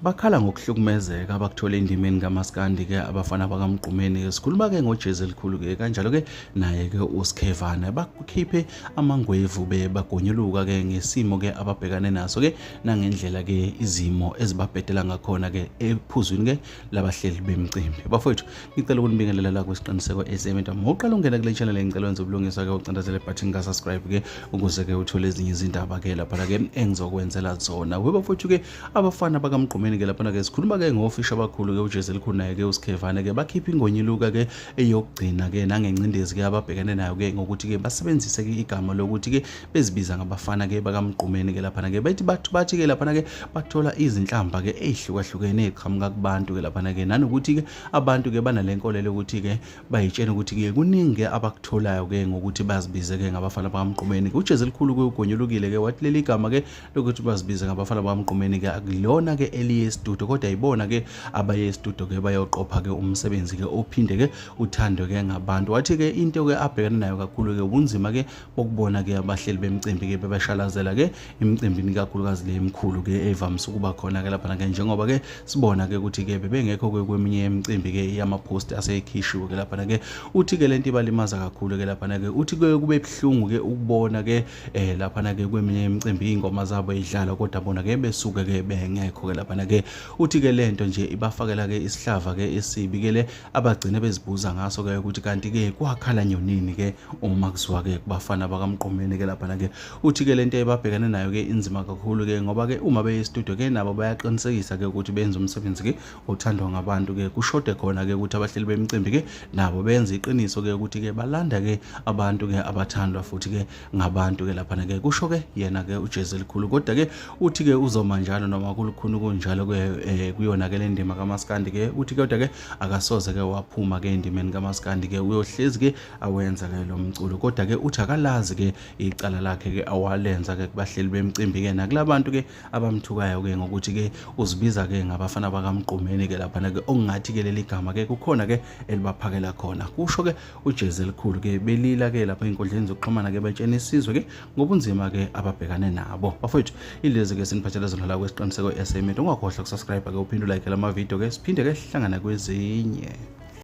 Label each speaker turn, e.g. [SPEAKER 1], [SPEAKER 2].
[SPEAKER 1] Bakhala ngokuhlukumezeka abakuthole endimeni kamaskandi ke abafana bakaMgqumeni ke sikhuluma ke ngojezi elikhulu ke kanjalo ke naye ke uSkhevana bakhiphe amangwevu be bagonyuluka ke ngesimo ke ababhekane naso ke nangendlela ke izimo ezibabhedela ngakhona ke ephuzwini ke labahleli bemcimbi. Bafowethu ngicela ukunibingelela la kwisiqiniseko SM Ntamo. Uqala ungena kule channel ngicela wenze ubulungiswa ke ucindezele button ka subscribe ke ukuze ke uthole ezinye izindaba ke lapha ke engizokwenzela zona. We bafowethu ke abafana bakaMgqumeni ke lapha ke sikhuluma ke ngofisha abakhulu ke uJezi elikhulu naye ke uSkhevane ke bakhipha ingonyuluka ke eyokugcina ke nangencindezi ke ababhekene nayo ke ngokuthi ke basebenzise ke igama lokuthi ke bezibiza ngabafana ke bakaMgqumeni ke laphana ke bethi bathu bathi ke laphana ke bathola izinhlamba ke ezihlukahlukene eziqhamuka kubantu ke laphana ke nanokuthi ke abantu ke banale nkolelo ukuthi ke bayitshena ukuthi ke kuningi ke abakutholayo ke ngokuthi bazibize ke ngabafana bakaMgqumeni ke uJezi elikhulu ke ugonyulukile ke wathi leli gama ke lokuthi bazibize ngabafana bakaMgqumeni ke akulona ke eliye studio kodwa yibona ke abaye studio ke bayoqopha ke umsebenzi ke ophinde ke uthandwe ke ngabantu. Wathi ke into ke abhekana nayo kakhulu ke ubunzima ke bokubona ke abahleli bemicimbi ke bebeshalazela ke imicimbini kakhulukazi le emikhulu ke evamise ukuba khona ke lapha ke njengoba ke sibona ke ukuthi ke bebengekho ke kweminye imicimbi ke yama-post asekhishiwe ke lapha ke. Uthi ke lento ibalimaza kakhulu ke lapha ke, uthi ke kube buhlungu ke ukubona ke lapha ke kweminye imicimbi ingoma zabo idlala kodwa bona ke besuke ke bengekho ke lapha ke. Uthi ke lento nje ibafakela ke isihlava ke esibi ke le abagcine bezibuza ngaso ke ukuthi kanti ke kwakhala nyonini ke uma kuziwa ke kubafana bakaMgqumeni ke lapha ke. Uthi ke lento ebabhekene nayo ke inzima kakhulu ke ngoba ke uma beye studio ke nabo bayaqinisekisa ke ukuthi benza umsebenzi ke othandwa ngabantu ke, kushode khona ke ukuthi abahleli bemicimbi ke nabo benza iqiniso ke ukuthi ke balanda ke abantu ke abathandwa futhi ke ngabantu ke lapha ke, kusho ke yena ke uJezi elikhulu. Kodwa ke uthi ke uzoma njalo noma kulukhuni kunjalo ke kuyona ke le ndima kaMaskandi ke, uthi kodwa ke akasoze ke waphuma ke endimeni kaMaskandi ke, uyohlezi ke awenza ke lo mculo. Kodwa ke uthi akalazi ke icala lakhe ke awalenza ke kubahleli bemicimbi ke nakulabantu ke abamthukayo ke ngokuthi ke uzibiza ke ngabafana bakaMgqumeni ke lapha ke, okungathi ke leli gama ke kukhona ke elibaphakela khona, kusho ke uJezi elikhulu ke belila ke lapha ey'nkundleni zokuxhumana ke betshena isizwe ke ngobunzima ke ababhekane nabo. Bafowethu ilezi ke siniphathele zona la kwesiqiniseko SM. Ungakhohlwa ukusubscribe ke uphinde ulike lama video ke, siphinde ke sihlangana kwezinye.